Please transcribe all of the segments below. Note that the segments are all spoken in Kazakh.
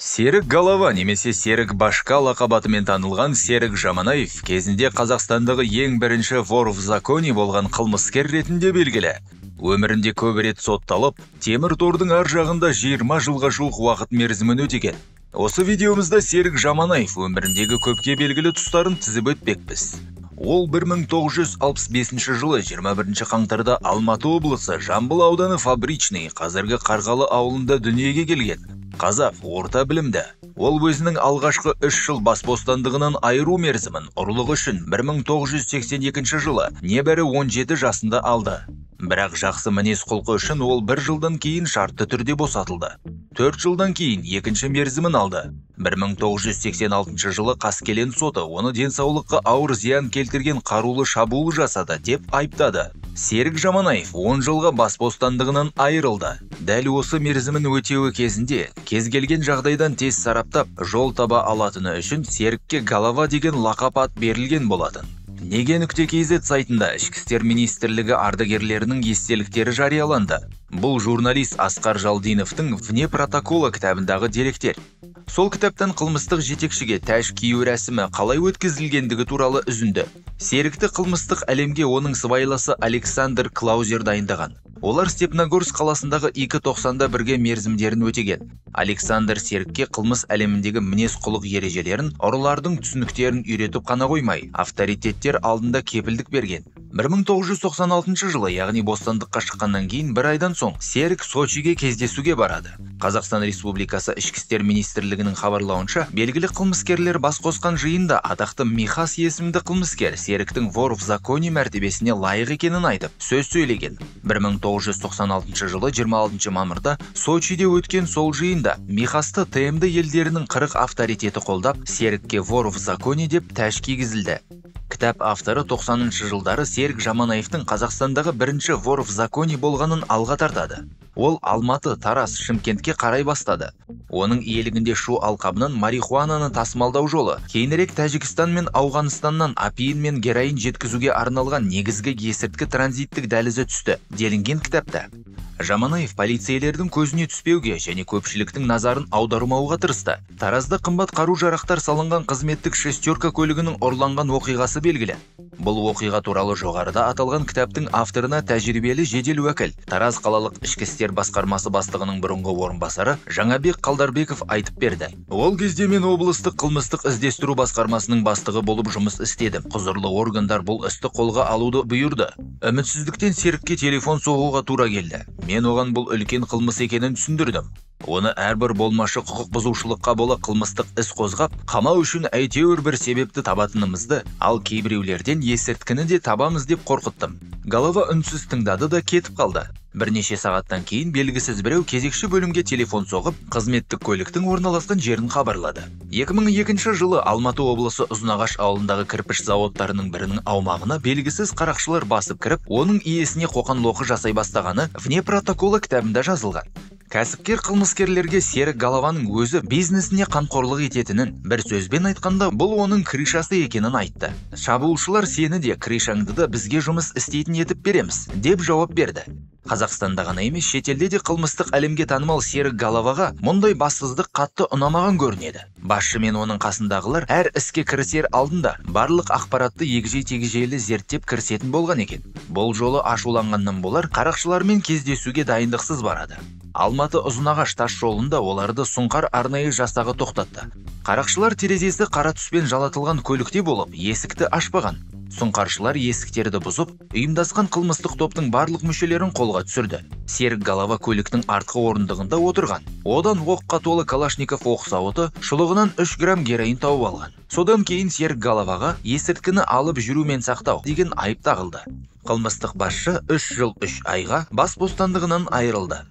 Серік Голова немесе Серік Башка лақап атымен танылған Серік Жаманаев кезінде Қазақстандағы ең бірінші вор в законе болған қылмыскер ретінде белгілі. Өмірінде көп рет сотталып, темір тордың ар жағында 20 жылға жуық уақыт мерзімін өтеген. Осы видеомызда Серік Жаманаев өміріндегі көпке белгілі тұстарын тізіп өтпекпіз. Ол 1965 жылы 21 қаңтарда Алматы облысы Жамбыл ауданы Фабричный, қазіргі Қарғалы ауылында дүниеге келген. Қазақ, орта білімді. Ол өзінің алғашқы 3 жыл бас бостандығынан айыру мерзімін ұрлық үшін 1982 жылы небәрі 17 жасында алды. Бірақ жақсы мінез құлқы үшін ол бір жылдан кейін шартты түрде босатылды. 4 жылдан кейін екінші мерзімін алды. 1986 жылы Қаскелең соты оны денсаулыққа ауыр зиян келтірген қарулы шабуыл жасады деп айыптады. Серік Жаманаев 10 жылға бас бостандығынан айырылды. Дәл осы мерзімін өтеуі кезінде кез келген жағдайдан тез сараптап, жол таба алатыны үшін Серікке Голова деген лақап ат берілген болатын. Неге .kz сайтында Ішкі істер министрлігі ардагерлерінің естеліктері жарияланды. Бұл журналист Асқар Жалдиновтың «Вне протокола» кітабындағы деректер. Сол кітаптан қылмыстық жетекшіге тәж кию рәсімі қалай өткізілгендігі туралы үзінді. Серікті қылмыстық әлемге оның сыбайласы Александр Клаузер дайындаған. Олар Степногорск қаласындағы 2.90-да бірге мерзімдерін өтеген. Александр Серікке қылмыс әлеміндегі мінез-құлық ережелерін, ұрылардың түсініктерін үйретіп қана қоймай, авторитеттер алдында кепілдік берген. 1996 жылы, яғни бостандыққа шыққаннан кейін бір айдан соң, Серік Сочиге кездесуге барады. Қазақстан Республикасы Ішкі істер министрлігінің хабарлауынша, белгілі қылмыскерлер бас қосқан жиында атақты Михас есімді қылмыскер Серіктің вор в законе мәртебесіне лайық екенін айтып, сөз сөйлеген. 1996 жылы 26 мамырда Сочиде өткен сол жиында Михасты ТМД елдерінің 40 авторитеті қолдап, Серікке вор в законе деп тәж кигізілді. Кітап авторы 90-шы жылдары Серік Жаманаевтың Қазақстандағы бірінші вор в законе болғанын алға тартады. Ол Алматы, Тараз, Шымкентке қарай бастады. Оның иелігінде Шу алқабынан марихуананы тасымалдау жолы, кейінірек Тәжікстан мен Ауғанстаннан апиын мен героин жеткізуге арналған негізгі есірткі транзиттік дәлізі түсті, делінген кітапта. Жаманаев полицейлердің көзіне түспеуге және көпшіліктің назарын аудармауға тырысты. Таразда қымбат қару-жарақтар салынған қызметтік шестерка көлігінің ұрланған оқиғасы белгілі. Бұл оқиға туралы жоғарыда аталған кітаптың авторына тәжірибелі жедел уәкіл, Тараз қалалық ішкі істер басқармасы бастығының бұрынғы орынбасары Жаңабек Қалдарбеков айтып берді. Ол кезде мен облыстық қылмыстық іздестіру басқармасының бастығы болып жұмыс істедім. Құзырлы органдар бұл істі қолға алуды бұйырды. Үмітсіздіктен Серікке телефон соғуға тура келді. Мен оған бұл үлкен қылмыс екенін түсіндірдім. Оны әрбір болмашы құқық бұзушылыққа бола қылмыстық іс қозғап, қамау үшін әйтеуір бір себепті табатынымызды, ал кейбіреулерден есірткіні де табамыз деп қорқыттым. Голова үнсіз тыңдады да кетіп қалды. Бірнеше сағаттан кейін белгісіз біреу кезекші бөлімге телефон соғып, қызметтік көліктің орналасқан жерін хабарлады. 2002 жылы Алматы облысы Ұзынағаш ауылындағы кірпіш зауыттарының бірінің аумағына белгісіз қарақшылар басып кіріп, оның иесіне қоқан-лоқы жасай бастағаны «Вне протокола» кітабында жазылған. Кәсіпкер қылмыскерлерге Серік Голованың өзі бизнесіне қамқорлық ететінін, бір сөзбен айтқанда бұл оның крышасы екенін айтты. Шабуылшылар сені де, крышаңды да бізге жұмыс істейтін етіп береміз, деп жауап берді. Қазақстанда ғана емес, шетелде де қылмыстық әлемге танымал Серік Головаға мұндай бассыздық қатты ұнамаған көрінеді. Басшы мен оның қасындағылар әр іске кірісер алдында барлық ақпаратты егжей-тегжейлі зерттеп кірісетін болған екен. Бұл жолы ашуланғаннан болар, қарақшылармен кездесуге дайындықсыз барады. Алматы Ұзынағаш тас жолында оларды Сұңқар арнайы жасағы тоқтатты. Қарақшылар терезесі қара түспен жалатылған көлікте болып, есікті ашпаған. Сұңқаршылар есіктерді бұзып, ұйымдасқан қылмыстық топтың барлық мүшелерін қолға түсірді. Серік Голова көліктің артқы орындығында отырған. Одан оққа толы Калашников оқ сауыты, шұлығынан 3 грамм героин тауып алған. Содан кейін Серік Головаға есірткіні алып жүру мен сақтау деген айып тағылды. Қылмыстық басшы 3 жыл 3 айға бас бостандығынан айырылды.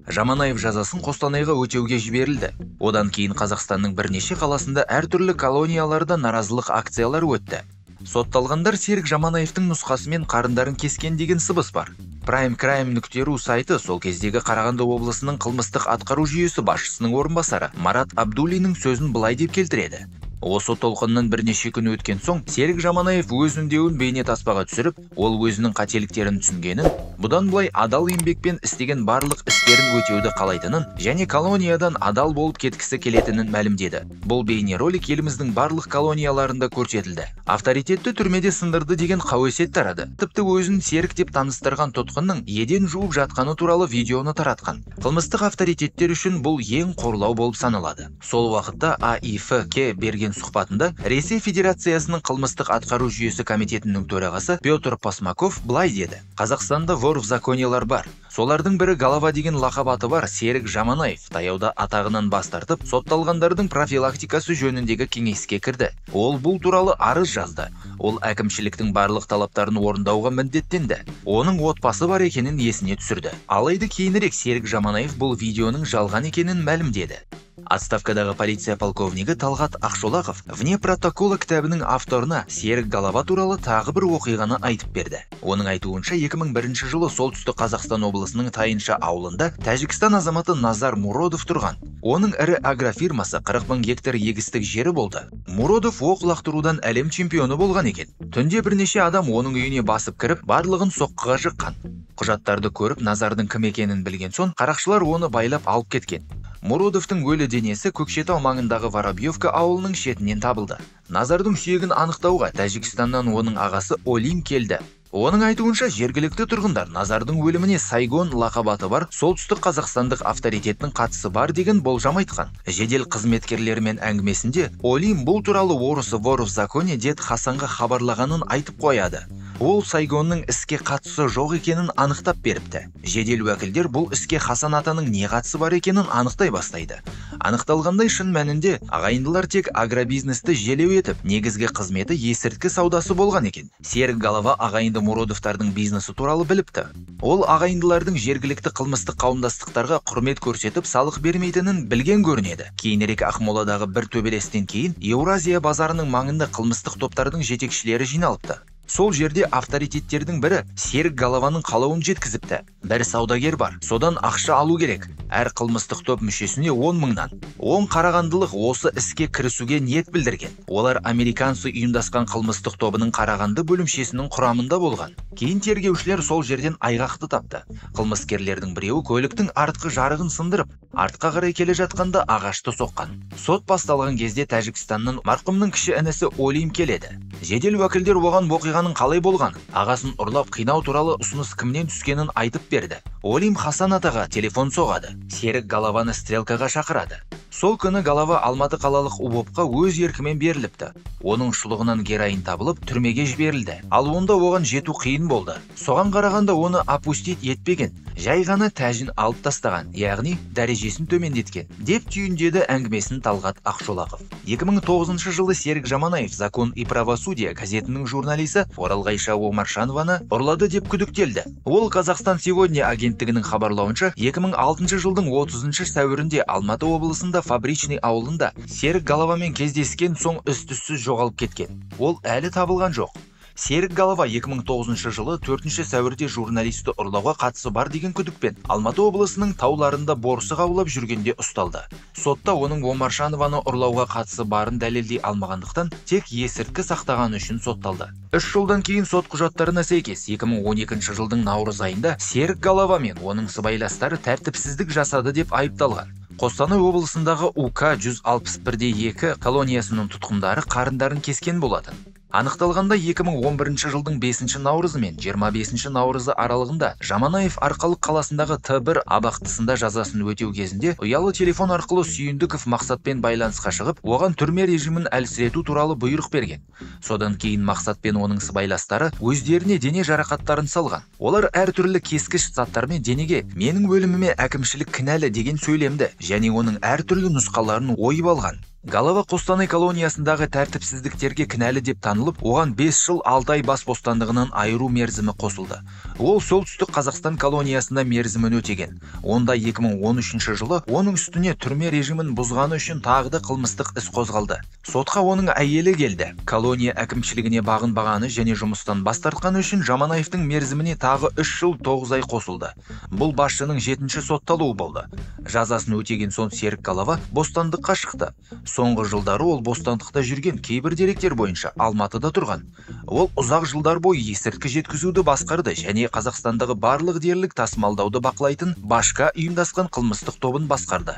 Жаманаев жазасын Қостанайға өтеуге жіберілді. Одан кейін Қазақстанның бірнеше қаласында әртүрлі колонияларда наразылық акциялар өтті. Сотталғандар Серік Жаманаевтың нұсқасымен қарындарын кескен деген сыбыс бар. Primecrime.ru сайты сол кездегі Қарағанды облысының қылмыстық атқару жүйесі басшысының орынбасары Марат Абдуллиннің сөзін былай деп келтіреді. Осы толқыннан бірнеше күн өткен соң Серік Жаманаев өз үндеуін бейнетаспаға түсіріп, ол өзінің қателіктерін түсінгенін, бұдан былай адал еңбекпен істеген барлық істерін өтеуді қалайтынын және колониядан адал болып кеткісі келетінін мәлімдеді. Бұл бейнеролик еліміздің барлық колонияларында көрсетілді. Авторитетті түрмеде сындырды деген қауесет тарады. Тіпті өзін Серік деп таныстырған тұтқынның еден жуып жатқаны туралы видеоны таратқан. Қылмыстық авторитеттер үшін бұл ең қорлау болып саналады. Сол уақытта АИФ-ке берген сұхбатында Ресей Федерациясының қылмыстық атқару жүйесі комитетінің төрағасы Петр Пасмаков былай деді: Қазақстанда вор в законелар бар. Солардың бірі Голова деген лақап аты бар Серік Жаманаев таяуда атағынан бас тартып, сотталғандардың профилактикасы жөніндегі кеңеске кірді. Ол бұл туралы арыз жазды. Ол әкімшіліктің барлық талаптарын орындауға міндеттенді. Оның отбасы бар екенін есіне түсірді. Алайда кейінірек Серік Жаманаев бұл видеоның жалған екенін мәлімдеді. Отставкадағы полиция полковнигі Талғат Ақшолақов «Вне протокола» кітабының авторына Серік Голова туралы тағы бір оқиғаны айтып берді. Оның айтуынша, 2001 жылы Солтүстік Қазақстан облысының Тайынша ауылында Тәжікстан азаматы Назар Муродов тұрған. Оның ірі агрофирмасы 40 мың гектар егістік жері болды. Муродов оқ лақтырудан әлем чемпионы болған екен. Түнде бірнеше адам оның үйіне басып кіріп, барлығын соққыға жыққан. Құжаттарды көріп, Назардың кім екенін білген соң, қарақшылар оны байлап алып кеткен. Муродовтың өлі денесі Көкшетау маңындағы Воробьевка ауылының шетінен табылды. Назардың сүйегін анықтауға Тәжікстаннан оның ағасы Олим келді. Оның айтуынша, жергілікті тұрғындар Назардың өліміне Сайгон лақап аты бар солтүстік қазақстандық авторитеттің қатысы бар деген болжам айтқан. Жедел қызметкерлермен әңгімесінде Олим бұл туралы орыс вор в законе дед Хасанға хабарлағанын айтып қояды. Ол Сайгонның іске қатысы жоқ екенін анықтап беріпті. Жедел уәкілдер бұл іске Хасан атаның не қатысы бар екенін анықтай бастайды. Анықталғандай, шын мәнінде ағайындылар тек агробизнесті желеу етіп, негізгі қызметі есірткі саудасы болған екен. Серік Голова ағайынды Муродовтардың бизнесі туралы біліпті. Ол ағайындылардың жергілікті қылмыстық қауымдастықтарға құрмет көрсетіп, салық бермейтінін білген көрінеді. Кейінірек Ақмоладағы бір төбелестен кейін Еуразия базарының маңында қылмыстық топтардың жетекшілері жиналыпты. Сол жерде авторитеттердің бірі Серік Голованың қалауын жеткізіпті. Бір саудагер бар, содан ақша алу керек. Әр қылмыстық топ мүшесіне 10 мыңнан. 10 қарағандылық осы іске кірісуге ниет білдірген. Олар американцы ұйымдасқан қылмыстық тобының Қарағанды бөлімшесінің құрамында болған. Кейін тергеушілер сол жерден айғақты тапты. Қылмыскерлердің біреуі көліктің артқы жарығын сындырып, артқа қарай келе жатқанда ағашты соққан. Сот басталған кезде Тәжікстаннан марқұмның кіші інісі Олим келеді. Жедел уәкілдер оған оқиғаның қалай болғанын, ағасын ұрлап қинау туралы ұсыныс кімнен түскенін айтып берді. Олим Хасан атаға телефон соғады. Серік Голованы стрелкаға шақырады. Сол күні Голова Алматы қалалық УБОП-қа өз еркімен беріліпті. Оның шұлығынан героин табылып, түрмеге жіберілді. Ал онда оған жету қиын болды. Соған қарағанда оны опустить етпеген, жай ғана тәжін алып тастаған, яғни дәрежесін төмендеткен, деп түйіндеді әңгімесін Талғат Ақшолақов. 2009 жылы Серік Жаманаев «Закон и правосудие» газетінің журналисі Оралғайша Омаршанованы ұрлады деп күдіктелді. Ол «Қазақстан сегодня» агенттігінің хабарлауынша 2006 жылдың 30 сәуірінде Алматы облысында Фабричный ауылында Серік Головамен кездескен соң із-түзсіз жоғалып кеткен. Ол әлі табылған жоқ. Серік Голова 2009 жылы 4 сәуірде журналисті ұрлауға қатысы бар деген күдікпен Алматы облысының тауларында борсық аулап жүргенде ұсталды. Сотта оның Омаршанованы ұрлауға қатысы барын дәлелдей алмағандықтан тек есірткі сақтағаны үшін сотталды. 3 жылдан кейін сот құжаттарына сәйкес 2012 жылдың наурыз айында Серік Голова мен оның сыбайластары тәртіпсіздік жасады деп айыпталған. Қостанай облысындағы УК 161-2 колониясының тұтқындары қарындарын кескен болатын. Анықталғанда 2011 жылдың 5 наурызы мен 25 наурызы аралығында Жаманаев Арқалық қаласындағы Т1 абақтысында жазасын өтеу кезінде ұялы телефон арқылы Сүйіндіков Мақсатпен байланысқа шығып, оған түрме режимін әлсірету туралы бұйрық берген. Содан кейін Мақсат пен оның сыбайластары өздеріне дене жарақаттарын салған. Олар әртүрлі кескіш заттармен денеге «Менің өліміме әкімшілік кінәлі» деген сөйлемді және оның әртүрлі нұсқаларын ойып алған. Голова Қостанай колониясындағы тәртіпсіздіктерге кінәлі деп танылып, оған 5 жыл 6 ай бас бостандығынан айыру мерзімі қосылды. Ол Солтүстік Қазақстан колониясында мерзімін өтеген. Онда 2013 жылы оның үстіне түрме режимін бұзғаны үшін тағы да қылмыстық іс қозғалды. Сотқа оның әйелі келді. Колония әкімшілігіне бағынбағаны және жұмыстан бас тартқаны үшін Жаманаевтың мерзіміне тағы 3 жыл 9 ай қосылды. Бұл басшының 7-ші сотталуы болды. Жазасын өтеген соң Серік Голова бостандыққа шықты. Соңғы жылдары ол бостандықта жүрген, кейбір деректер бойынша Алматыда тұрған. Ол ұзақ жылдар бойы есірткі жеткізуді басқарды және Қазақстандағы барлық дерлік тасымалдауды бақылайтын Башка ұйымдасқан қылмыстық тобын басқарды.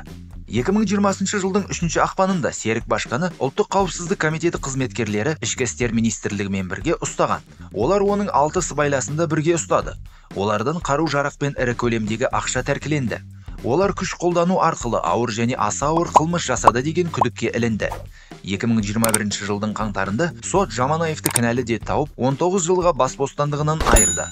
2020 жылдың 3 ақпанында Серік Башканы Ұлттық қауіпсіздік комитеті қызметкерлері Ішкі істер министрлігімен бірге ұстаған. Олар оның 6 сыбайласын да бірге ұстады. Олардан қару-жарақ пен ірі көлемдегі ақша тәркіленді. Олар күш қолдану арқылы ауыр және аса ауыр қылмыс жасады деген күдікке ілінді. 2021 жылдың қаңтарында сот Жаманаевты кінәлі деп тауып, 19 жылға бас бостандығынан айырды.